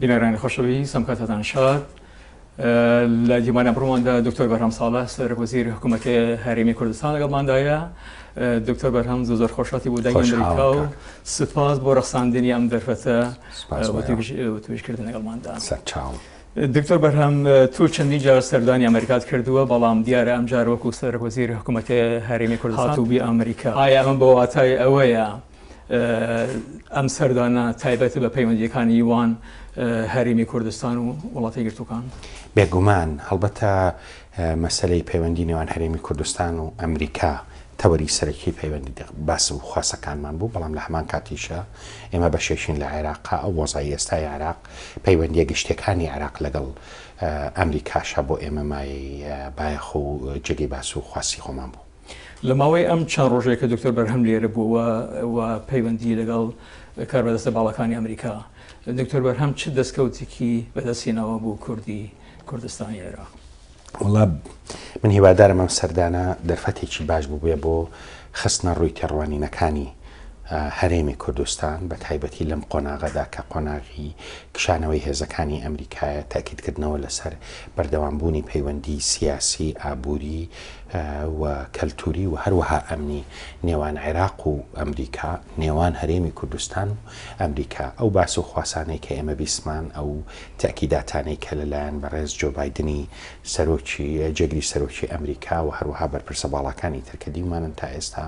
بینەرانی خۆشەویست ئەم کاتەتان شاد. لە دیمانە بڕواندا دکتۆر بەرهەم ساڵح سەرۆک وەزیری حکوومەتی هەرێمی کوردستان لەگەڵماندایە. دکتۆر بەرهەم زۆر زۆر خۆشحاڵی بوو دەنگی ئەمریکا و سوپاس بۆ ڕەخساندنی ئەم دەرفەتە وتوێژکردن لەگەڵماندا. سەرچاوم. دکتۆر بەرهەم تۆ چەندین جار سەردانی ئەمریکات کردووە، بەڵام دیارە ئەم جار وەکو سەرۆک وەزیری حکوومەتی هەرێمی کوردستان هاتووبی ئەمریکا. ئایا ئەمە بە واتای ئەوەیە ئەم سەردانە تایبەتە بە پەیوەندییەکانی وان هەرێمی کوردستان و وڵاتە یەکگرتووەکان؟ بێگومان، هەڵبەتە مەسەلەی پەیوەندی نێوان هەرێمی کوردستان و ئەمریکا تەوەری سەرەکی پەیوەندی باس و خواسەکانمان بوو، بەڵام لە هەمان کاتیشا ئێمە بەشێکین لە عێراق، ئەو وەزعەی ئێستای عێراق، پەیوەندییە گشتییەکانی عێراق لەگەڵ ئەمریکاشا بۆ ئێمە مایەی بایەخ و جێگەی باس و خواستی خۆمان بوو. لە ماوەی ئەم چەند ڕۆژەی کە دکتۆر بەرهەم لێرە بووە و پەیوەندی لەگەڵ کاربەدەستە باڵاکانی ئەمریکا، دکتۆر بەرهەم چ دەستکەوتێکی بەدەستهێناوە بۆ کوردی کوردستانی عێراق؟ وەڵا من هیوادارم ئەم سەردانە دەرفەتێکی باش بووبێ بۆ خستنە ڕووی تێڕوانینەکانی هەرێمی کوردستان بە تایبەتی لەم قۆناغەدا کە قۆناغی کشانەوەی هێزەکانی ئەمریکایە، تاکیدکردنەوە لەسەر بەردەوامبوونی پەیوەندی سیاسی، ئابووری و کەلتوری و هەروەها ئەمنی نێوان عێراق و ئەمریکا، نێوان هەرێمی کوردستان و ئەمریکا. ئەو باس و خواسانەی کە ئێمە بیستمان، ئەو تەئکیداتانەی کە لە لایەن بەڕێز جۆ بایدنی سەرۆکی جێگری سەرۆکی ئەمریکا و هەروەها بەرپرسە باڵاکانی تر کە دیومانن تا ئێستا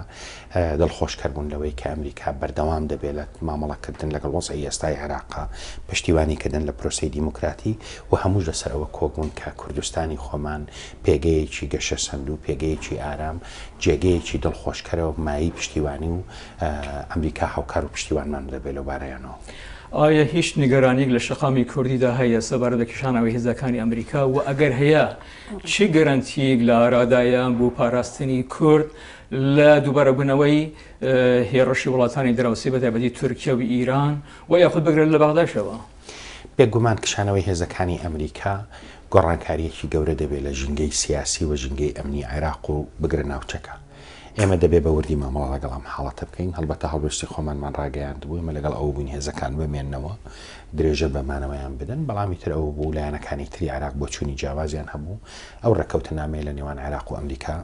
دڵخۆشکەر بوون لەوەی کە ئەمریکا بەردەوام دەبێت لە مامەڵەکردن لەگەڵ وەزعی ئێستای عێراقا، پشتیوانی کردن لە پرۆسەی دیموکراتی و هەمووش لەسەر ئەوە کۆک بوون کە کوردستانی خۆمان پێگەیەکی گەشەسەندوو، پێگەیەکی ئارام، جێگەیەکی دڵخۆشکەرە و مایەی پشتیوانی و ئەمریکا هاوکار و پشتیوانمان دەبێت لەو بارەیانەوە. ئایا هیچ نیگەرانییەک لە شەقامی کوردیدا هەیە سەبارەت بە کشانەوەی هێزەکانی ئەمریکا و ئەگەر هەیە چ گەرەنتییەک لە ئارادایە بۆ پاراستنی کورد لە دووبارەبوونەوەی هێڕشی وڵاتانی دراوسێ بە تایبەتی تورکیا و ئیران و یاخود بگرە لە بەغداشەوە؟ بێگومان کشانەوەی هێزەکانی ئەمریکا گۆڕانکارییەکی گەورە دەبێت لە ژینگەی سیاسی و ژینگەی ئەمنی عێراق و بگرە ناوچەکە. ئێمە دەبێت بە وردی مامەڵە لەگەڵ ئەم حاڵەتە بکەین. هەڵبەتە هەڵوێستی خۆمانمان ڕاگەیاندبوو، ئێمە لەگەڵ ئەوە بووین هێزەکان بمێننەوە، درێژە بە مانەوەیان بدەن، بەڵام ئیتر ئەوە بوو لایەنەکانی تری عێراق بۆچوونی جیاوازیان هەبوو. ئەو ڕێککەوتننامەیە لە نێوان عێراق و ئەمریکا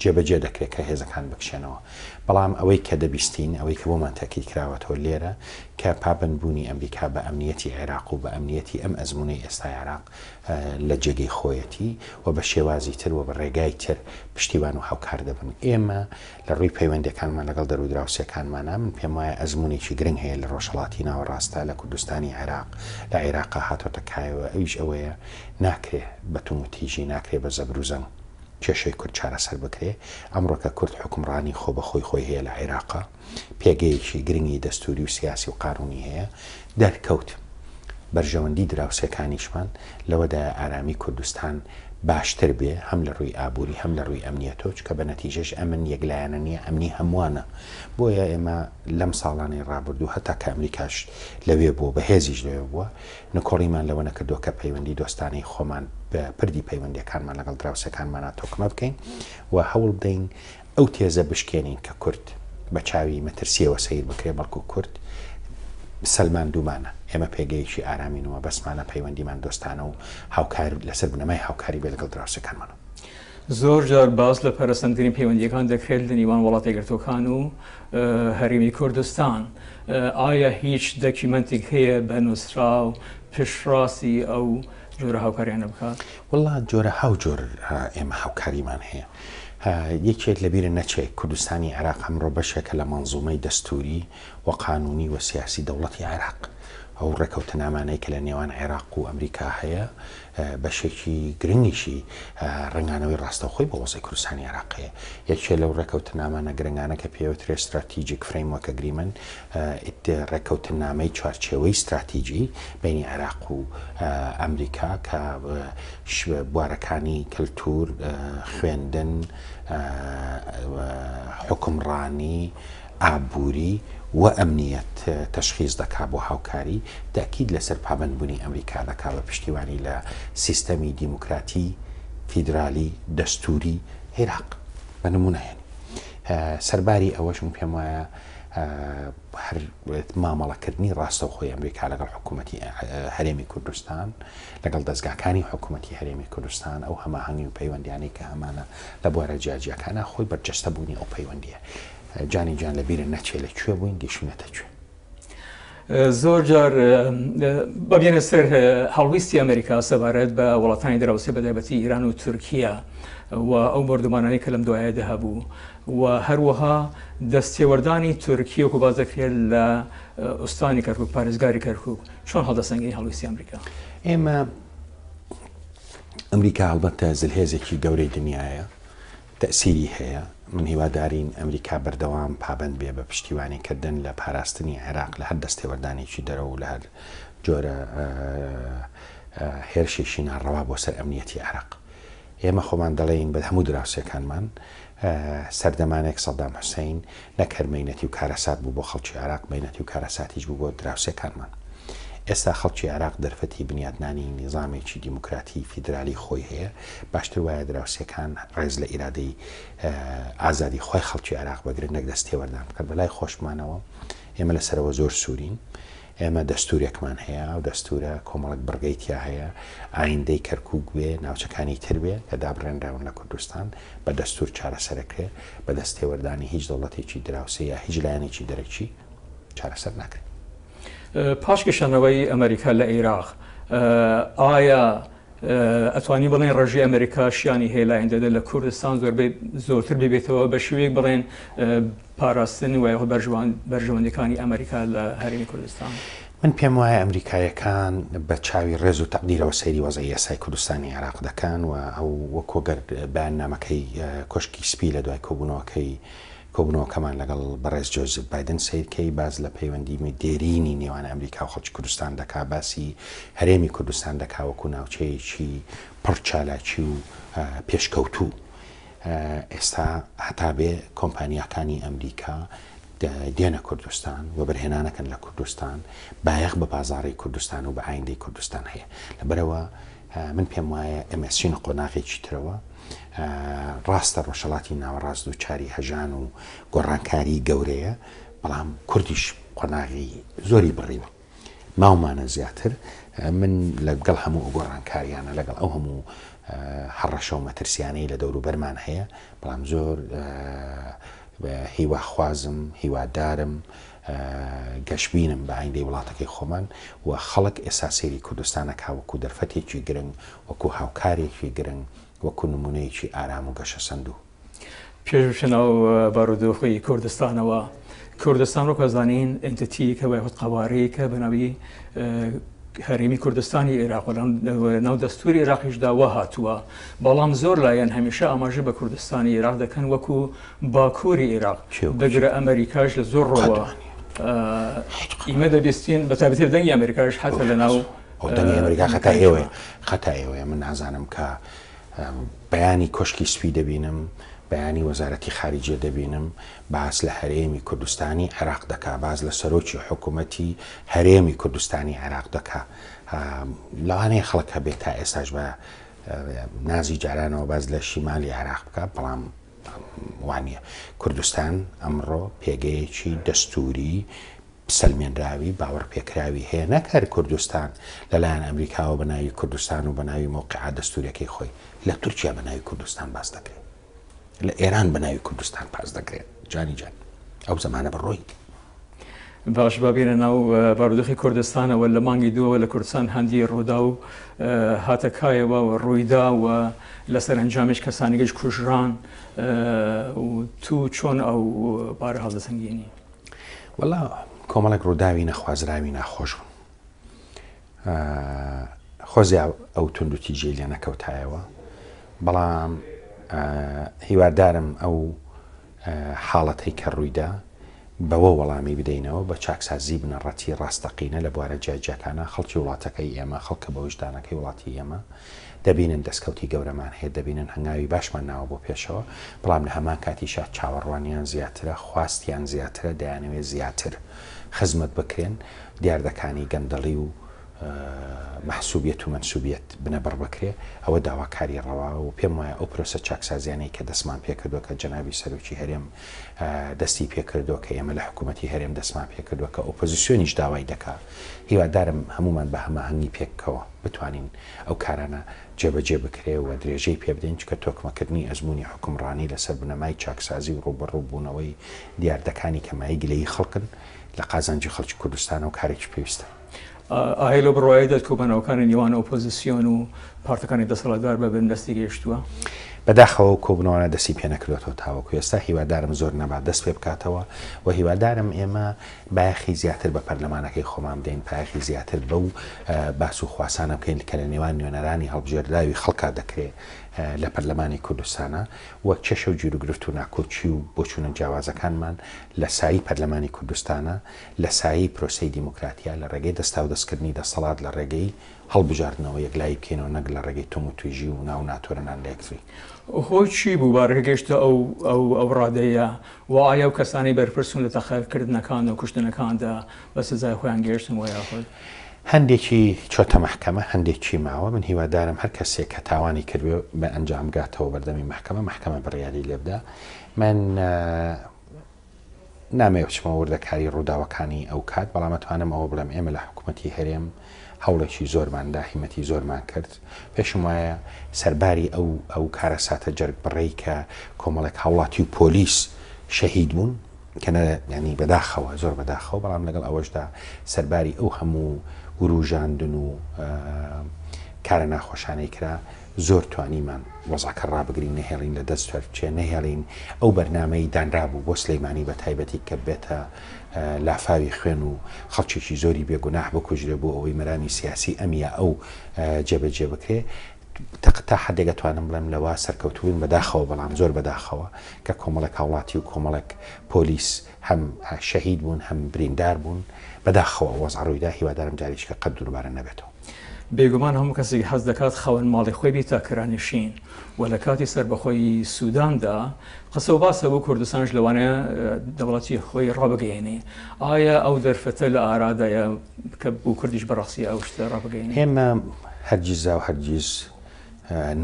جێبەجێ دەکرێت کە هێزەکان بکشێنەوە. بەڵام ئەوەی کە دەبیستین، ئەوەی کە بۆمان تەئکید کراوەتەوە لێرە کە پابەندبوونی ئەمریکا بە ئەمنییەتی عێراق و بە ئەمنییەتی ئەم ئەزموونەی ئێستای عێراق لە جێگەی خۆیەتی و بە شێوازی تر و بە ڕێگای تر پشتیوان و هاوکار دەبن. ئێمە لە ڕووی پەیوەندییەکانمان لەگەڵ دەرودراوسێکانمانا من پێم وایە ئەزموونێکی گرنگ هەیە لە ڕۆژهەڵاتی ناوەڕاستدا، لە کوردستانی عێراق، لە عێراقا هاتۆتە کایەوە ئەویش ئەوەیە ناکرێ بە توندوتیژی، ناکرێ بە زەبروزەنگ کێشەی کورد چارەسەر بکرێ. ئەمڕۆکە کورد حوکمڕانی خۆبەخۆی خۆی هەیە لە عێراقا، پێگەیەکی گرنگی دەستووری و سیاسی و قانوونی هەیە، دەرکەوت بەرژەوەندی دراوسێکانیشمان لەوەدایە ئارامی کوردستان باشتر بێ هەم لە ڕووی ئابووری هەم لە ڕووی ئەمنیەتەوە، چونکە بە نەتیجەش ئەمن یەکلایەنە نییە، ئەمنی هەمووانە. بۆیە ئێمە لەم ساڵانەی ڕابردوو هەتا کە ئەمریکاش لەوێ بووە، بەهێزیش لەوێ بووە، نکۆڵیمان لەوە نەکردووە کە پەیوەندی دۆستانەی خۆمان بە پردی پەیوەندییەکانمان لەگەڵ دراوسێکانمانا تۆکمە بکەین و هەوڵ بدەین ئەو تێزە بشکێنین کە کورد بە چاوی مەترسییەوە سەیر بکرێ، بەڵکو کورد سەلماندوومانە ئێمە پێگەیەکی ئارامین و مەبەستمانە پەیوەندیمان دۆستانە و هاوکار لەسەر بنەمای هاوکاری بێ لەگەڵ دراوسێکانمان. زۆر جار باس لە پەرەسەندنی پەیوەندییەکان دەکرێت لە نیوان وڵاتە یەکگرتووەکان و هەرێمی کوردستان، ئایا هیچ دەکیومەنتێک هەیە بە نووسراو پشتڕاستی ئەو جۆرە هاوکاریانە بکات؟ وەڵا جۆرەها و جۆر ئێمە هاوکاریمان هەیە. یەکێک لەبیرت نەچێ کوردستانی عێراق ئەمڕۆ بەشێکە لە مەنزومەی دەستووری و قانوونی و سیاسی دەوڵەتی عێراق. ئەو ڕێکەوتنامانەی کە لە نێوان عێراق و ئەمریکا هەیە بەشێکی گرنگیشی ڕەنگانەوەی ڕاستەوخۆی بۆ وەزعی کوردستانی عێراق هەیە. یەکێ لەو ڕێکەوتنامانە گرنگانە کە پێوترێ Strategic Framework Agreement، ڕێکەوتنامەی چوارچێوەی ستراتیجی بەینی عێراق و ئەمریکا کە بوارەکانی کەلتور، خوێندن، حوکمڕانی، ئابووری و ئەمنییەت تەشخیس دەکا بۆ هاوکاری، تەئکید لەسەر پابەندبوونی ئەمریکا دەکا بە پشتیوانی لە سیستەمی دیموکراتی، فیدرالی، دەستووری عیراق. بە نموونە یانی. سەرباری ئەوەش من پێم وایە هەر مامەڵەکردنی ڕاستەوخۆی ئەمریکا لەگەڵ حکوومەتی هەرێمی کوردستان، لەگەڵ دەزگاکانی حکوومەتی هەرێمی کوردستان، ئەو هەماهەنگی و پەیوەندیانەی کە هەمانە لە بوارە جیاجیاکانا خۆی بەرجەستە بوونی ئەو پەیوەندییە. جانی گیان لە بیرت نەچێ لە کوێ بووین گەیشتوینەتە کوێ. زۆر جار با بێنە سەر هەڵویستی ئەمریکا سەبارەت بە وڵاتانی دراوسێ بە تایبەتی ئیران و تورکیا و ئەو بۆردومانانەی کە لەم دوایەدا هەبوو و هەروەها دەستێوەردانی تورکیە وەکو باس دەکرێت لە ئوستانی کەرکوک پارێزگاری کەرکوک چۆن هەڵدەسەنگێنی هەڵویستی ئەمریکا؟ ئێمە ئەمریکا هەڵبەتە زلهێزێکی گەورەی دنیایە تەئسیری هەیە، من هیوادارین ئەمریکا بەردەوام پابەند بێ بە پشتیوانی کردن لە پاراستنی عێراق لە هەر دەستێوەردانێکی دەرەوە و لە هەر جۆرە هێرشێکی ناڕەوا بۆ سەر ئەمنیەتی عێراق. ئێمە خۆمان دەڵێین بە هەموو دراوسێکانمان، سەردەمانێک سەدام حوسەین نەک هەر مەینەتی و کارەسات بوو بۆ خەڵکی عێراق، مەینەتی و کارەساتیش بوو بۆ دراوسێکانمان. ئێستا خەڵکی عێراق دەرفەتی بنیاتنانی نیزامێکی دیموکراتی فیدرالی خۆی هەیە، باشتر وایە دراوسێکان ڕێز لە ئیرادەی ئازادیخوای خەڵکی عێراق بگرن نەک دەست تێوەردان بکەن. بەلای خۆشمانەوە ئێمە لەسەرەوە زۆر سوورین. ئێمە دەستوورێکمان هەیە، ئەو دەستوورە کۆمەڵێک بڕگەی تیا هەیە، ئایندەی کەرکووک بێ، ناوچەکانی تر بێ کە دابڕێنراون لە کوردستان، بە دەستوور چارەسەرەکرێ، بە دەست تێوەردانی هیچ دەوڵەتێکی دراوسێ یا هیچ لایەنێکی دەرەکی چارەسەر ناکرێ. پاش کشانەوەی ئەمەریکا لە عیراق، ئایا ئەتوانین بڵێن ڕێژەی ئەمریکا شیانی هەیە لە ئایندەدا لە کوردستان زۆربەی زۆرتر ببێتەوە بە شێوەیەک بڵێن پاراستن و یاخود بەرژەوەندیەکانی ئەمریکا لە هەرێمی کوردستان؟ من پێم وایە ئەمریکایەکان بە چاوی ڕێز و تەقدیرەوە سەیری وەزعی ئێستای کوردستانی عێراق دەکەن و ئەو وەکۆ گەر بەیاننامەکەی کۆشکی سپی لە دوای کۆبوونەوەکەی کۆبوونەوەکەمان لەگەڵ بەڕێز جۆزیف بایدن سەیر کەی باس لە پەیوەندی دێرینی نێوان ئەمریکا و خەڵکی کوردستان دەکا، باسی هەرێمی کوردستان دەکا وەکو ناوچەیەکی پڕ چالاکی و پێشکەوتوو. ئێستا هەتا بێ کۆمپانیاکانی ئەمریکا دێنە کوردستان، وەبەرهێنانەکەن لە کوردستان، بایەخ بە بازاڕی کوردستان و بە ئایندەی کوردستان هەیە. لەبەرئەوە من پێم وایە ئێمە ئەچینە قۆناغێکی ترەوە. ڕاستە ڕۆژهەڵاتی ناوەڕاست دووچاری هەژان و گۆڕانکاری گەورەیە، بەڵام کوردیش قۆناغی زۆری بڕیوە. ماومانە زیاتر. من لەگەڵ هەموو ئەو گۆڕانکاریانە، لەگەڵ ئەو هەموو هەڕەشە و مەترسیانەی لە دەوروبەرمان هەیە، بەڵام زۆر هیواخوازم، هیوادارم، گەشبینم بە ئایندەی وڵاتەکەی خۆمان و خەڵک ئێستا سەیری کوردستان ئەکا وەکو دەرفەتێکی گرنگ، وەکو هاوکارێکی گرنگ، وەکو نمونەیەکی ئارام و گەشەسەندوو. پێش بچە ناو بارودۆخی کوردستانەوە، کوردستان وەک ئەزانین ئێنتیتییەکە و یاخود قەوارەیەکە بە ناوی هەرێمی کوردستانی عێراق و ناو دەستوری عێراقیشدا وا هاتووە، بەڵام زۆر لایەن هەمیشە ئاماژە بە کوردستانی عێراق دەکەن وەکو باکووری عێراق، بگرە ئەمریکاش لە زۆر ڕووەوە ئیمە دەبیستین بە تایبەتی دەنگی ئەمریکاش حتا لە ناو دەنگی ئەمریکا خەتا ئێوەیە خەتا ئێوەیە من نازانم کە بەیانی کۆشکی سپی دەبینم بەیانی وەزارەتی خارجیە دەبینم باس لە هەرێمی کوردستانی عێراق دەکا باس لە سەرۆکی حکوومەتی هەرێمی کوردستانی عێراق دەکا لەوانەیە خەڵک هەبێت تا ئێستاش بە نازی جارانەوە باز لە شیمالی عێراق بکە بەڵام وانیە. کوردستان ئەمڕۆ پێگەیەکی دەستووری سەلمێنراوی باوەڕپێکراوی هەیە، نەک هەر کوردستان لەلایەن ئەمریکاوە بە ناوی کوردستان و بە ناوی مەوقیعە دەستووریەکەی خۆی، لە تورکیا بە ناوی کوردستان باس دەکرێت، لە ئێران بە ناوی کوردستان باس دەکرێت. جانی جان ئەو زەمانە بڕۆین. باش با بێنە ناو بارودۆخی کوردستانەوە لە مانگی دووەوە لە کوردستان هەندی ڕوودا و هاتە کایەوە و ڕوویدا و لە سەرەنجامیش کەسانێکیش کوژران و تو چۆن ئەو بارە هەڵدەسەنگێنی؟ وەڵا کۆمەڵێک ڕووداوی نەخوازراوی ناخۆش بوون خۆزیا ئەو توندوتیژیەی لێ نەکەوتایەوە بەڵام هیوادارم ئەو حاڵەتەی کە ڕوویدا بەوە وەڵامی بدەینەوە بە چاکسازی بنەڕەتی ڕاستەقینە لە بوارە جیاجیاکانا، خەڵکی وڵاتەکەی ئێمە، خەڵکە بە ویژدانەکەی وڵاتی ئێمە دەبینن دەستکەوتی گەورەمان هەیە، دەبینن هەنگاوی باشمان ناوە بۆ پێشەوە، بەڵام لە هەمان کاتیشا چاوەڕوانیان زیاترە، خواستیان زیاترە، دەیانەوێت زیاتر خزمەت بکرێن، دیاردەکانی گەندەڵی و. مەحسوبیەت و مەنسوبیەت بنەبڕ بکرێ، ئەوە داواکاری ڕەوا و پێم وایە ئەو پرۆسە چاکسازیانەی کە دەستمان پێکردووە کە جەنابی سەرۆکی هەرێم دەستی پێکردووە کە ئێمە لە حکوومەتی هەرێم دەستمان پێکردووە کە ئۆپۆزیسیۆنیش داوای دەکا هیوادارم هەموومان بە هەماهەنگی پێکەوە بتوانین ئەو کارانە جێبەجێ بکرێ و درێژەی پێ بدەین چونکە تۆکمەکردنی ئەزموونی حوکمڕانی لەسەر بنەمای چاکسازی و ڕووبەڕووبوونەوەی دیاردەکانی کە مایەی گلەیی خەڵکن لە قازانجی خەڵکی کوردستانە و کارێکی پێویستە. ئایا لەو بڕوایەدات کۆبوونەوەکانی نێوان ئۆپۆزیسیۆن و پارتەکانی دەسەڵاتدار بە بنبەستی گەیشتووە؟ بەداخەوە ئەو کۆبوونەوانە دەستی پێنەکردۆتەوە تاوەکو ئێستا، هیوادارم زۆر نەبا دەست پێبکاتەوە و هیوادارم ئێمە بایەخی زیاتر بە پەرلەمانەکەی خۆمان بدەین، بایەخی زیاتر بەو باس و خواسانە بکەین کە لە نێوان نوێنەرانی هەڵبژێردراوی خەڵکا دەکرێ لە پەرلەمانی کوردستانا و کێشە و گیروگرفت و ناکۆکی و بۆچوونە جیاوازەکانمان لە سایەی پەرلەمانی کوردستانا لە سایەی پرۆسەی دیموکراتیا لە ڕێگەی دەستاودەستکردنی دەسەڵات لە ڕێگەی هەڵبژاردنەوە یەکلایی بکەینەوە نەک لە ڕێگەی توموتویژی و ناو ناتۆرەنان لە یەکتری. هۆی چی بوو بارەکە گەیشتە ئەو ئەو ئەو ڕادەیە و ئایا ئەو کەسانەی بەرپرسن لە تەقەکردنەکان و کوشتنەکاندا بە سزای خۆیان گەیشتن وە یاخود؟ هەندێکی چۆتە مەحکەمە هەندێکی ماوە من هیوادارم هەر کەسێک کە تاوانی کردبێ بە ئەنجام بگاتەوە بەردەمی مەحکەمە مەحکەمە بڕیاری لێبدا من نامەوێ بچمە وردەکاری ڕووداوەکانی ئەو کات، بەڵام ئەتوانم ئەوە بڵێم ئێمە لە حکومەتی هەرێم هەوڵێکی زۆرمان دا، هیمەتی زۆرمان کرد. پێشم وایە سەرباری ئەو ئەو کارەساتە جەرگبڕەی کە کۆمەڵێک هاوڵاتی و پۆلیس شەهید بوون، کە نە یانی بەداخەوە، زۆر بەداخەوە، بەڵام لەگەڵ ئەوەشدا سەرباری ئەو هەموو وروژاندن و کارە ناخۆشانەی کرا، زۆر توانیمان وەزعەکە ڕابگرین نەهێڵین لە دەست دەربچێ، نەهێڵین ئەو بەرنامەی دانرابوو بۆ سلیمانی بە تایبەتی کە ببێتە لافاوی خوێن و خەڵکێکی زۆری بێ گوناح بکوژرێ بۆ ئەوەی مەرامی سیاسی ئەم یا ئەو جێبەجێ بکرێ تا حدێک ئەتوانم بڵێم لەوە سەرکەوتووین بەداخەوە بەڵام زۆر بەداخەوە کە کۆمەڵێک هاوڵاتی و کۆمەڵێک پۆلیس هەم شەهید بوون هەم بریندار بوون بەداخەوە ئەو وەزعە ڕوویدا هیوادارم جارێکیکە قەت دووبارە نەبێتەوە. بێگومان هەموو کەسێک حەز دەکات خاوەن ماڵی خۆی بێت تا کرانشین و لە کاتی سەربەخۆیی سوداندا قسە و باس هەبوو کوردستانش لەوانەیە دەوڵەتی خۆی ڕابگەیەنێ ئایا ئەو دەرفەتە لە ئارادایە کە بۆ کوردیش بەڕاستی ئەو شتە ڕابگەیەنێ؟ ئێمە هەرگیزا و هەرگیز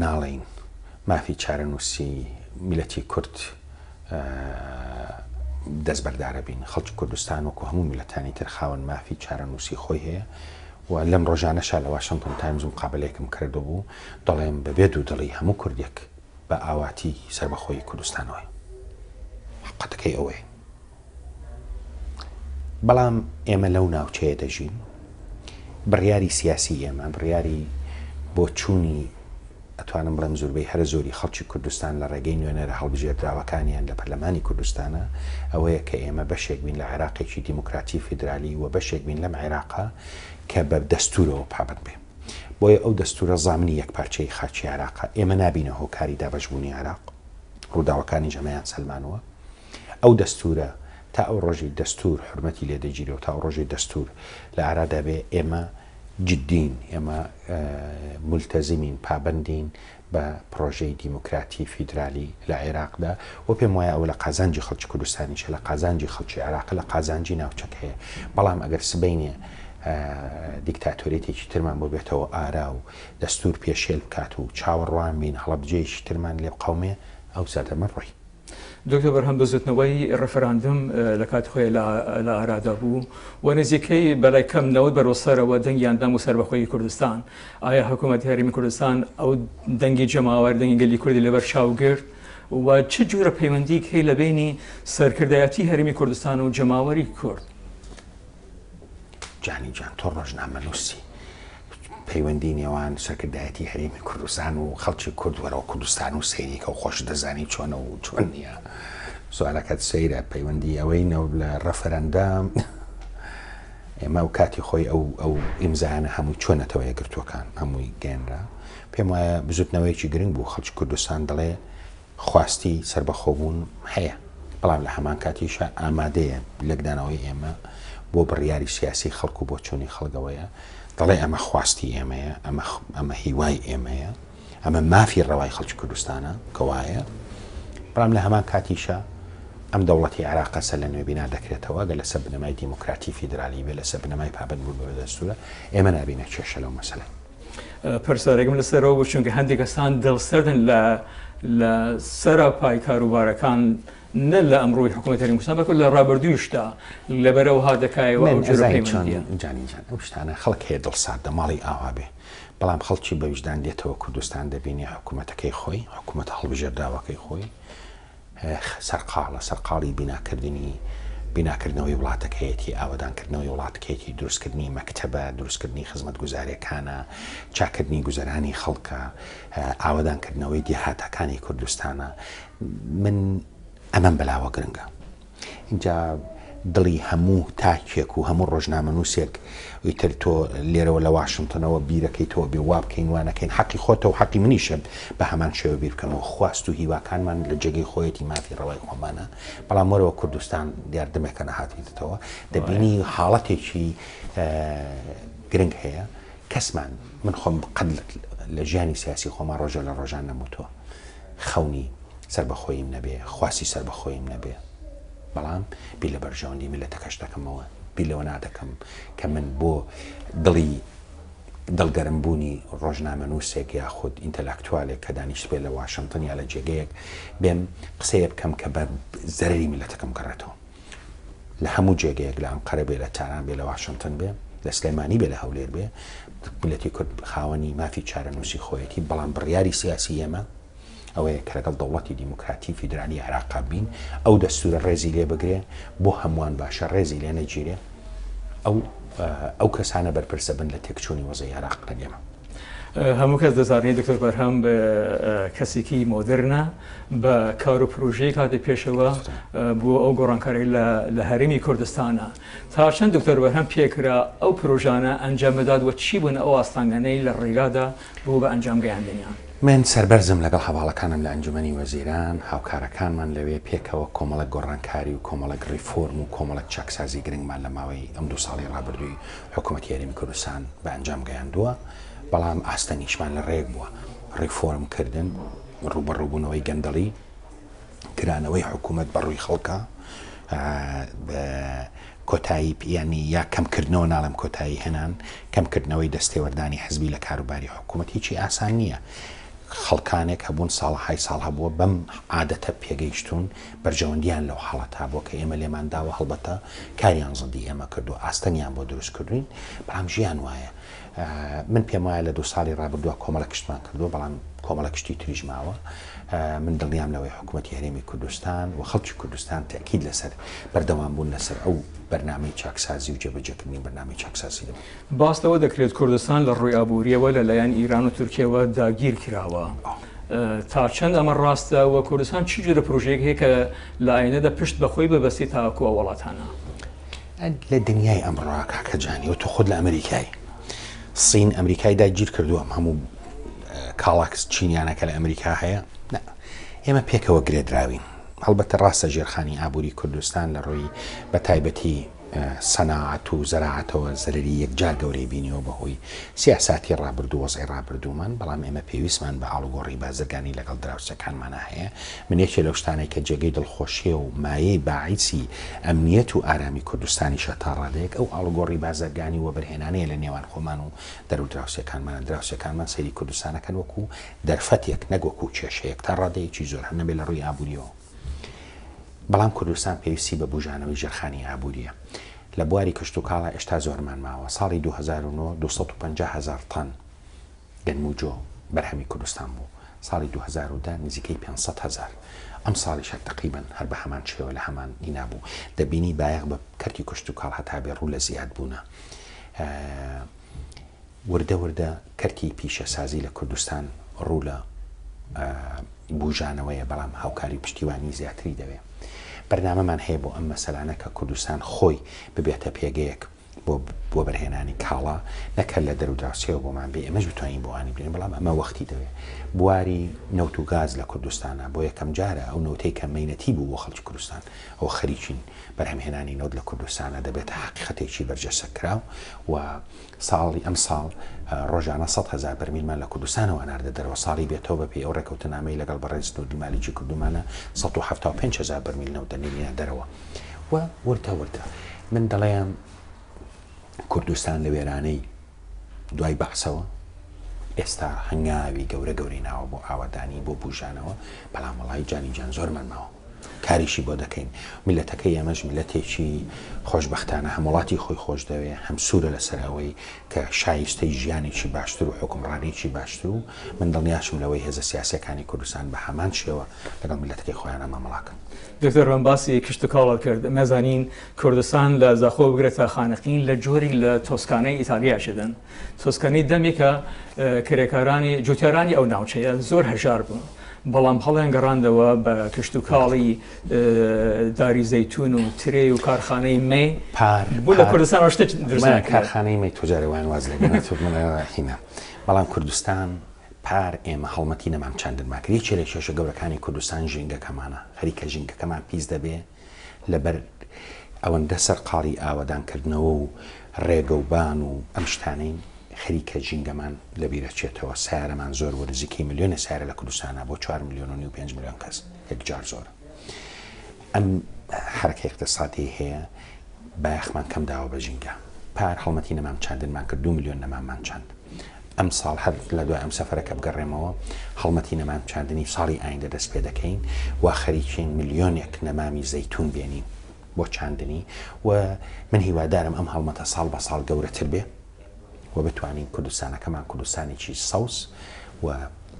ناڵێین مافی چارەنووسی میللەتی کورد دەستبەردارە بین. خەڵکی کوردستان وەکو هەموو میللەتانی تر خاوەن مافی چارەنووسی خۆی هەیە و لەم ڕۆژانەشا لە واشنتۆن تایمز مقابەلەیەکم کردبوو، دەڵێم بەبێ دوودڵی هەموو کوردێک بە ئاواتی سەربەخۆیی کوردستانەوەیە. حەقەتەکەی ئەوەیە. بەڵام ئێمە لەو ناوچەیە دەژین، بڕیاری سیاسی ئێمە، بڕیاری بۆچوونی ئەتوانم بڵێم زوربەی هەرە زۆری خەڵکی کوردستان لە ڕێگەی نوێنەرە هەڵبژێردراوەکانیان لە پەرلەمانی کوردستانە ئەوەیە کە ئێمە بەشێک بین لە عێراقێکی دیموکراتی فیدرالی و بەشێک بین لەم عێراقە کە بە دەستورەوە پابەند بێ. بۆیە ئەو دەستورە زامنی یەکپارچەیی خاکی عێراقە. ئێمە نابینە هۆکاری دابەشبوونی عێراق. ڕووداوەکانیش ئەمەیان سەلمانووە. ئەو دەستورە تا ئەو ڕۆژەی دەستور حورمەتی لێ دەگیرێ و تا ئەو ڕۆژەی دەستور لە ئارادا بێ ئێمە جدین، ئێمە مولتەزیمین، پابەندین بە پڕۆژەی دیموکراتی فیدرالی لە عێراقدا و پێم وایە ئەوە لە قازانجی خەڵکی کوردستانیشە، لە قازانجی خەڵکی عێراقە، لە قازانجی ناوچەکەیە. بەڵام ئەگەر سبەینێ دیکتاتۆریەتێکی ترمان بۆ بێتەوە ئارا و دەستور پێشێل بکات و چاوەڕوان بین هەڵەبجەیەکی ترمان لێ بقەومێ، ئەو سەردەمە ڕۆی. دکتۆر بەرهەم بزوتنەوەی ڕێفراندم لە کاتی خۆی لە ئارادا بوو و نزیکەی بەلای کەم 90 بەرەو سەرەوە دەنگیان دام و سەربەخۆیی کوردستان ئایا حکوومەتی هەرێمی کوردستان ئەو دەنگی جەماوەر دەنگی گەلی کوردی لەبەر چاو گرت و چ جورە پەیوەندیک هەیە لە بینی سەرکردایەتی هەرێمی کوردستان و جەماوەری کورد؟ جانی جان تۆ ڕۆژنامەنووسی پەیوەندی نێوان سەرکردایەتی هەرێمی کوردستان و خەڵکی کورد وەرەوە کوردستان و سەیریکە و خۆش دەزانی چۆنە و چۆن نییە سوالەکەت سەیرە پەیوەندی ئەوەی نەو لە ڕەفەرەندام ئێمە و کاتی خۆی ئەو ئەو ئیمزایانە هەمووی چۆنەتەوە یەکگرتووەکان هەمووی گەێنرا پێم وایە بزوتنەوەیەکی گرنگ بوو خەڵکی کوردستان دەڵێ خواستی سەربەخۆبوون هەیە، بەڵام لە هەمان کاتیشا ئامادەیە لێکدانەوەی ئێمە بۆ بڕیاری سیاسی خەڵک و بۆچوونی خەڵک ئەوەیە دەڵێ ئەمە خواستی ئێمەیە، ئەمە ئەمە هیوای ئێمەیە، ئەمە مافی ڕەوای خەڵکی کوردستانە کە وایە، بەڵام لە هەمان کاتیشا. ئەم دەوڵەتی عێراقە سەر لە نوێ بینا دەکرێتەوە، گەر لەسەر بنەمای دیموکراتی فیدرالی بێ، لەسەر بنەمای پابەندبوون بە دەستوورە، ئێمە نابینە کێشە لەو مەسەلەی. پرسیارێکم لەسەرەوە بوو چونکە هەندێک کەسان دڵسەردن لە لە سەراپای کاروبارەکان نە لە ئەمڕۆی حکوومەت هەرێمی کوردستان بەڵکو لە ڕابردوویشدا لەبەرەوە هاتەکایەوە ئەو من جۆرە ئەزانی چۆن پەیوەندییە. جانی جان ئەو شتانە خەڵک هەیە دڵساردە ماڵی ئاوا بێ بەڵام خەڵکی بە ویژدان دێتەوە کوردستان دەبینێ حکوومەتەکەی خۆی حکوومەتە هەڵبژێردراوەکەی خۆی سەرقاڵە، سەرقاڵی بیناکردنی بیناکردنەوەی وڵاتەکەیەتی، ئاوەدانکردنەوەی وڵاتکەیەتی، دروستکردنی مەکتەبە، دروستکردنی خزمەتگوزاریەکانە، چاککردنی گوزەرانی خەڵکە، ئاوەدانکردنەوەی دێهاتەکانی کوردستانە. من ئەمەم بەلاوە گرنگە. ئینجا دڵی هەموو تاکێک و هەموو ڕۆژنامەنووسێک ئیتر تۆ لێرەوە لە واشنتنەوە بیرەکەیتەوە بێ وا بکەین وا نەکەین حەقی خۆتە و حەقی منیشە بە هەمان شێوە بیر بکەمەوە خواست و هیواکانمان لە جێگەی خۆیەتی مافی ڕەوای خۆمانە بەڵام وەرەوە کوردستان دیار دەمێکە نەهاتویتەوە دەبینی حاڵەتێکی گرنگ هەیە کەسمان من خۆم قەت لە ژیانی سیاسی خۆما ڕۆژە لە ڕۆژان نەموتووە خەونی سەربەخۆییم نەبێ، خواستی سەربەخۆییم نەبێ، بەڵام بیر لە بەرژەوەندی میللەتەکەش دەکەمەوە، بیر لەوە نادەکەم کە من بۆ دڵی دڵگەرم بوونی ڕۆژنامەنووسێک یاخود ئینتەلاکتوالێک کە دانیشتبێ لە واشنتن یا لە جێگەیەک بێم قسەیە بکەم کە بە زەرەری میللەتەکەم گەڕێتەوە. لە هەموو جێگەیەک لە ئەنقەرە بێ لە تاران بێ لە واشنتن بێ لە سلێمانی بێ لە هەولێر بێ میللەتی کورد خاوەنی مافی چارەنووسی خۆیەتی بەڵام بڕیاری سیاسی ئێمە ئەوەیە کە لەگەڵ دەوڵەتی دیموکراتی فیدرالی عێراقا بین ئەو دەستورە ڕێزی لێ بگرێ بۆ هەمووان باشە ڕێزی لێ نەگیرێ ئەو ئەو کەسانە بەرپرسە بن لە تێکچوونی وەزعی عێراق نەک ئێمە. هەموو کەس دەزانێت دکتۆر بەرهەم کەسێکی مۆدرنە بە کار و پرۆژەیەک هاتە پێشەوە بۆ ئەو گۆڕانکاری لە هەرێمی کوردستانە تا چەند دکتۆر بەرهەم پێکرا ئەو پرۆژانە ئەنجام بدات و چی بوون ئەو ئاستانگانەی لە ڕێگادا بۆ بە ئەنجام گەیاندنیان؟ من سەربەرزم لەگەڵ هەڤاڵەکانم لە ئەنجومەنی وەزیران، هاوکارەکانمان لەوێ پێکەوە کۆمەڵێک گۆڕانکاری و کۆمەڵێک ڕیفۆرم و کۆمەڵێک چاکسازی گرنگمان لە ماوەی ئەم دوو ساڵەی ڕابردووی حکومەتی هەرێمی کوردستان بە ئەنجام گەیاندووە، بەڵام ئاستەنگیشمان لە ڕێک بووە، ڕیفۆرم کردن، ڕووبەڕووبوونەوەی گەندەڵی، کرانەوەی حکوومەت بە ڕووی خەڵکا، کۆتایی یانی یا کەمکردنەوە ناڵێم کۆتایی هێنان، کەمکردنەوەی دەستێوەردانی حزبی لە کاروباری حکوومەت هیچی ئاسان نییە. خەڵکانێک هەبوون ساڵەهای ساڵ هەبووە بەم عادەتە پێگەیشتوون، بەرژەوەندییان لەو حاڵەتە بووە کە ئێمە لێمان داوە، هەڵبەتە کاریان زدی ئێمە کردووە، ئاستەنگیان بۆ دروست کردووین، بەڵام ژیان وایە. من پێم وایە لە دوو ساڵی ڕابردووە کۆمەڵێک شتمان کردووە، بەڵام کۆمەڵێک شتی تریش ماوە. من دڵنیام لەوەی حکوومەتی هەرێمی کوردستان و خەڵکی کوردستان تەئکید لەسەر بەردەوامبوون لەسەر ئەو بەرنامەی چاکسازی و جێبەجێکردنی بەرنامەی چاکسازی دەبن. باس لەوە دەکرێت کوردستان لە ڕووی ئابوورییەوە لە لایەن ئیران و تورکیەوە داگیر کراوە. تا چەند ئەمە ڕاستە و کوردستان چی جۆرە پرۆژەیەک هەیە کە لە ئایندەدا پشت بە خۆی ببەستێت تاکو ئەو وڵاتانە؟ لە دنیای ئەمڕۆ کاکە جانی و تۆ خۆت لە ئەمریکای سین ئەمریکای داگیر کردووە ئەم هەموو کاڵاکس چینیانە کە لە ئەمریکا هەیە نا ئێمە پێکەوە گرێدراوین هەڵبەتە ڕاستە ژێرخانی ئابووری کوردستان لە ڕووی بە تایبەتی سەناعەت و زەراعەتەوە زەرەری یەکجار گەورەی بینیوە بەهۆی سیاساتی ڕابردوو وەزعی ڕابردوومان، بەڵام ئێمە پێویستمان بە ئاڵوگۆڕی بازرگانی لەگەڵ دراوسێکانمانا هەیە. من یەکێ لەو شتانەی کە جێگەی دڵخۆشیە و مایەی باعیسی ئەمنیەت و ئارامی کوردستانیشە تا ڕادەیەک ئەو ئاڵوگۆڕی بازرگانی و وەبەرهێنانەیە لە نێوان خۆمان و دەرو دراوسێکانمانە. دراوسێکانمان سەیری کوردستان ئەکەن وەکو دەرفەتێک نەک وەکو کێشەیەک تا ڕادەیەکی زۆر هەر نەبێ لە ڕووی ئابووریەوە. بەڵام کوردستان پێویستی بە بوژانەوەی ژێرخانی ئابوورییە. لە بواری کشتوکاڵا ئێشتا زۆرمان ماوە. ساڵی 2009 250 هەزار تەن گەنم و جۆ بەرهەمی کوردستان بوو. ساڵی 2010 نزیکەی 500 هەزار. ئەمساڵیش هەر تەقریبەن هەر بە هەمان شێوە لە هەمان ئینا بوو. دەبینی بایەخ بە کەرتی کشتوکاڵ هەتا بێ ڕوو لە زیادبوونە. وردە وردە کەرتی پیشەسازی لە کوردستان ڕوو لە بوژانەوەیە، بەڵام هاوکاری و پشتیوانی زیاتری دەوێ. بەرنامەمان هەیە بۆ ئەم مەسەلانە کە کوردستان خۆی ببێتە پێگەیەک بۆ وەبەرهێنانی کاڵا نەک هەر لە دەرودراوسێوە بۆمان بێ ئێمەش بتوانین بۆ ئەوانی بنێرین بەڵام ئەمە وەختی دەوێ. بواری نەوت و گاز لە کوردستانا بۆ یەکەم جارە ئەو نەوتەی کە مەینەتی بوو بۆ خەڵکی کوردستان ئەوە خەریکین بەرهەمهێنانی نەوت لە کوردستانا دەبێتە حەقیقەتێکی بەرجەستەکراو و ساڵی ئەمساڵ ڕۆژانە 100,000 بەرمیلمان لە کوردستانەوە ئەناردە دەرەوە ساڵی بێتەوە بەپێی ئەو ڕێکەوتنامەی لەگەڵ بەڕێز نوری مالیکی کردوومانە 175,000 بەرمیل نەوت دەنێرینە دەرەوە و وردە وردە من دەڵێم کوردستان لە وێرانەی دوای بەعسەوە ئێستا هەنگاوی گەورە گەورەی ناوە بۆ ئاوەدانی بۆ بوژانەوە بەڵام وەڵی جانی جان زۆرمان ماوە کاریشی بۆ دەکەین میلەتەکەی ئێمەش میلەتێکی خۆشبەختانە هەم وڵاتی خۆی خۆش دەوێ هەم سوورە لەسەر ئەوەی کە شایستەی ژیانێکی باشتر و حکومڕانێکی باشتر و من دڵنیاشم لەوەی هێزە سیاسەکانی کوردستان بە هەمان شێوە لەگەڵ میلەتەکەی خۆیانە مامەڵاکەن. دکتۆر من باسی کشتوکاڵت کرد مەزانین کوردستان لە زاخۆ بگرە تا خانەقین لە جۆریک لە تۆسکانەی ئیتالیا شدن تۆسکانی دەمێکە کرێکارانی جوتیارانی ئەو ناوچەیە زۆر هەژار بوون بەڵام هەڵیان گەڕاندەوە بە کشتوکاڵی داری زەیتون و ترێ و کارخانەی مێ پار بۆ لە کوردستان شتێک دروست کارخانەی مێ تۆجارێ وان واز لێ هینا بەڵام کوردستان پار ئێمە هەڵمەتی نەمام چاندنمان کرد، یەکێ لە کێشە گەورەکانی کوردستان ژینگەکەمانە، خەریکە ژینگەکەمان پیس دەبێ لەبەر ئەوەندە سەرقاڵی ئاوەدانکردنەوە و ڕێگەوبان و ئەم شتانەین، خەریکە ژینگەمان لەبیرەچێتەوە، سەیارەمان زۆر بوو، نزیکەی ملیۆنێ سەیارە لە کوردستانا بۆ چوار ملیۆن و نیو پێنج ملیۆن کەس یەکجار زۆرە. ئەم حەرەکە ئیقتسادیەی هەیە بایەخمان کەم داوە بە ژینگە. پار هەڵمەتی نەمام چاندنمان کرد، دوو ملیۆن نەماممان چاند. ئەمساڵ هەر لە دوای ئەم سەفەرە کە بگەڕێمەوە هەڵمەتی نەمام چاندنی ساڵی ئایندە دەست پێ دەکەین و خەریکین ملیۆنێک نەمامی زەیتون بێنین بۆ چاندنی و من هیوادارم ئەم هەڵمەتە ساڵ بە ساڵ گەورەتر بێ و بتوانین کوردستانەکەمان کوردستانێکی سەوز و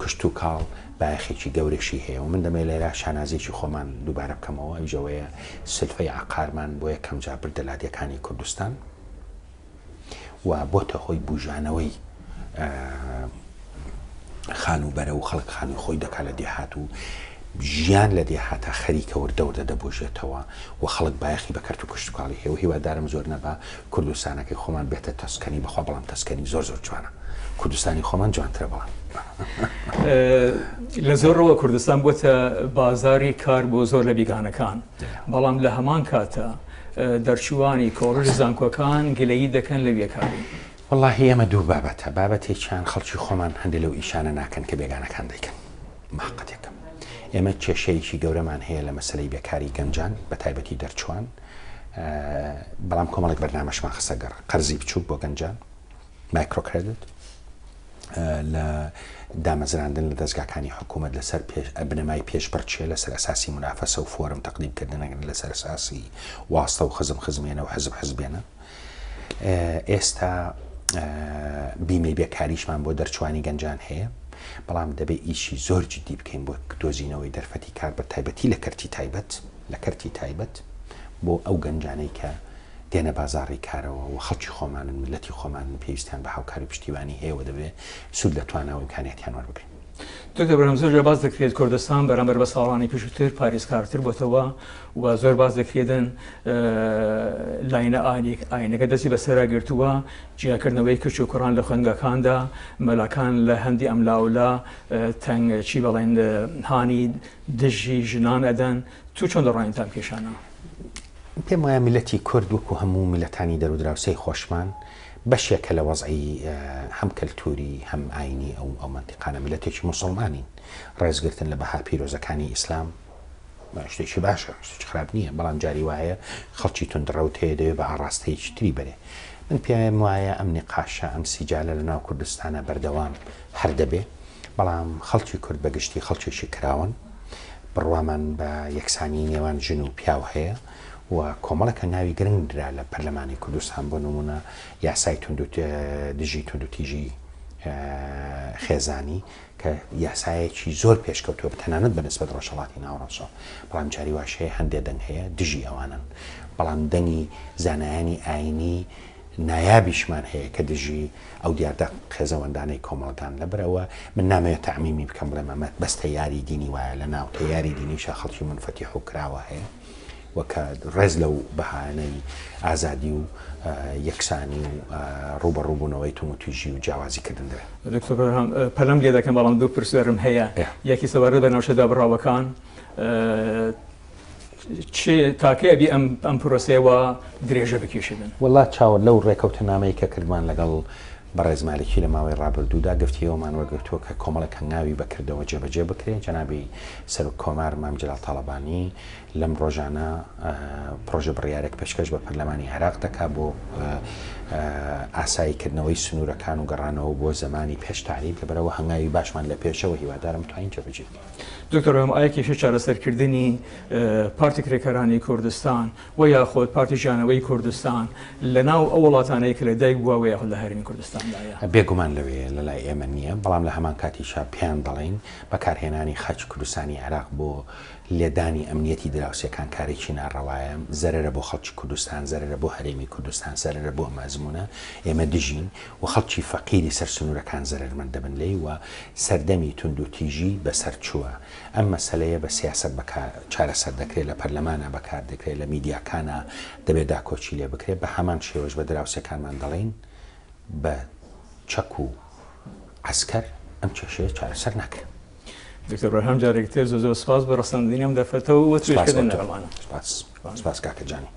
کشتوکاڵ بایەخێکی گەورەشی هەیە و من دەمەوێت لێرە شانازیەکی خۆمان دووبارە بکەمەوە ئەویش ئەوەیە سلفەی عەقارمان بۆ یەکەم جار بردە لادێکانی کوردستان و بۆتە هۆی بوژانەوەی خانووبەرە و خەڵک خانووی خۆی دەکات لە دێهات و ژیان لە دێهاتا خەریکە وردە وردە دەبوژێتەوە و خەڵک بایەخی بە کەرت و کشتوکاڵی هەیە و هیوادارم زۆر نەبا کوردستانەکەی خۆمان بێتە تەسکەنی بەخوا بەڵام تەسکەنی زۆر زۆر جوانە کوردستانی خۆمان جوانترە بەڵام. لە زۆرەوە کوردستان بۆتە بازاری کار بۆ زۆر لە بیگانەکان بەڵام لە هەمان کاتە دەرچووانی کۆڵژ زانکۆکان گلەیی دەکەن لە بێکاری. وەڵاهی ئەمە دوو بابەتە، بابەتێکیان خەڵکی خۆمان هەندێک لەو ئیشانە ناکەن کە بێگانەکان دەیکەن، مەحقەتێکە. ئێمە کێشەیەکی گەورەمان هەیە لە مەسەلەی بێکاری گەنجان، بە تایبەتی دەرچووان، بەڵام کۆمەڵێک بەرنامەشمان خستە گەڕ، قەرزی بچووک بۆ گەنجان، microcredit، لە دامەزراندن لە دەزگاکانی حکوومەت لەسەر بنەمای پێشبڕکێ لەسەر ئەساسی مونافەسە و فۆرم تەقدیم کردن نەک لەسەر ئەساسی واستە و خزم خزمێنە و حزب حزبێنە ئێستا بیمەی بێکاریشمان بۆ دەرچوانی گەنجان هەیە بەڵام دەبێ ئیشی زۆر جدی بکەین بۆ دۆزینەوەی دەرفەتی کار بە تایبەتی لە کەرتی تایبەت لە کەرتی تایبەت بۆ ئەو گەنجانەی کە دێنە بازاڕی کارەوە و خەڵکی خۆمانن، میللەتی خۆمانن، پێویستیان بە هاوکاری و پشتیوانی هەیە و دەبێ سوود لە توانا و ئیمکانیاتیان وەربگرین. دکتۆر بەرهەم زۆر جار باس دەکرێت کوردستان بەرامبەر بە ساڵانی پێشووتر پارێزکارتر بۆتەوە و زۆر باس دەکرێتن لاینە ئاینەکە دەستی بەسەرا گرتووە جیاکردنەوەی کچ و کوڕان لە خوێندگاکاندا مەلاکان لە هەندی ئەملاولا تەنگ چی بەڵێن هانی دژی ژنان ئەدەن تو چۆن دەڕوانیت ئەم کێشانە؟ پێم وایە میللەتی کورد وەکو هەموو میللەتانی دەرودراوسێی خۆشمان بەشێکە لە وەزعی هەم کەلتوری هەم ئاینی ئەو ئەو مەنتیقانە میللەتێکی موسڵمانین ڕێزگرتن لە بەها پیرۆزەکانی ئیسلام شتێکی باشە شتێکی خراپ نییە بەڵام جاری وایە خەڵکی توندڕەوت هەیە دەوێ بە ئاڕاستەیەکی تری بەرێ من پێم وایە ئەم نیقاشە ئەم سیجالە لە ناو کوردستانە بەردەوام هەر دەبێ بەڵام خەڵکی کورد بە گشتی خەڵکێکی کراوەن، بڕوامان بە یەکسانیی نێوان ژن و پیاو هەیە و کۆمەڵێک هەنگاوی گرنگ نرا لە پەرلەمانی کوردستان بۆ نموونە یاسای دژی توندوتیژی خێزانی کە یاسایەکی زۆر پێشکەوتووە تەنانەت بە نسبەت ڕۆژهەڵاتی ناوەڕاستەوە، بەڵام جاری واش هەیە هەندێ دەنگ هەیە دژی ئەوانن، بەڵام دەنگی زانایانی ئایینی نایابیشمان هەیە کە دژی ئەو دیاردە قێزەوەندانەی کۆمەڵگان، لەبەر ئەوە من نامەوێت تەعمیمی بکەم بڵێم ئەمە بەس تەیاری دینی وایە، لە ناو تەیاری دینیشا خەڵکی مونفەتیح و کراوە هەیە. و کە ڕێز لەو بەهایانەی ئازادی و یەکسانی و ڕووبەڕووبوونەوەی توندوتیژی و جیاوازیکردن دەبێت. دکتۆر بەرهەم، پەلەم لێ دەکەن بەڵام دوو پرسیارم هەیە، یەکی سەبارەت بە ناوچە دابڕاوەکان، چ تاکەی ئەبی ئەم ئەم پرۆسەیە وا درێژە بکێشێتن؟ وەڵا چاوە لەو ڕێکەوتنامەی کە کردمان لەگەڵ بەڕێز مالکی لە ماوەی ڕابردوودا گفتی ئەوەمان وەرگرتووە کە کۆمەڵێک هەنگاوی بە کردەوە جێبەجێ بکرێ، جەنابی سەرۆک کۆمار مام جەلال تاڵەبانی لەم ڕۆژانە پڕۆژە بڕیارێک پێشکەش بە پەرلەمانی عێراق دەکا بۆ ئاسایی کردنەوەی سنوورەکان و گەڕانەوە بۆ زەمانی پێش تەعریب، لەبەرئەوە هەنگاوی باشمان لە پێشەوە هیوادارم بتوانین جێبەجێی بکەین. دکتۆر بەهرام ئایا کێشەی چارەسەرکردنی پارتی کرێکارانی کوردستان و یاخود پارتی ژیانەوەی کوردستان لە ناو ئەو وڵاتانەی کە لە دایک بووە و یاخود لە هەرێمی کوردستاندایە؟ بێگومان لەوێ لە لای ئێمە نییە، بەڵام لە هەمان کاتیشا پێیان دەڵێین بەکارهێنانی خاکی کوردستانی عێراق بۆ لێدانی ئەمنیەتی دراوسێکان کارێکی ناڕەوایە، زەرەرە بۆ خەڵکی کوردستان، زەرەرە بۆ هەرێمی کوردستان، زەرەرە بۆ ئەم ئەزموونە، ئێمە دژین و خەڵکی فەقیری سەر سنوورەکان زەرەرمەند دەبن لێی و سەردەمی توندوتیژی بەسەر چووە. ئەم مەسەلەیە بە سیاسەت بەکار چارەسەر دەکرێت، لە پەرلەمانا بەکار دەکرێت، لە میدیاکانا دەبێت داکۆکی لێ بکرێت، بە هەمان شێوەش بە دراوسێکانمان دەڵێین بە چەک و عەسکەر ئەم کێشەیە چارەسەر ناکرێت. دکتۆر بەرهەم جارێکی تر زۆر زۆر سپاس بۆ ڕەساندنی ئەم دەرفەتە و وتوێژکردن لەگەڵمان. سپاس سپاس کاکە جانی.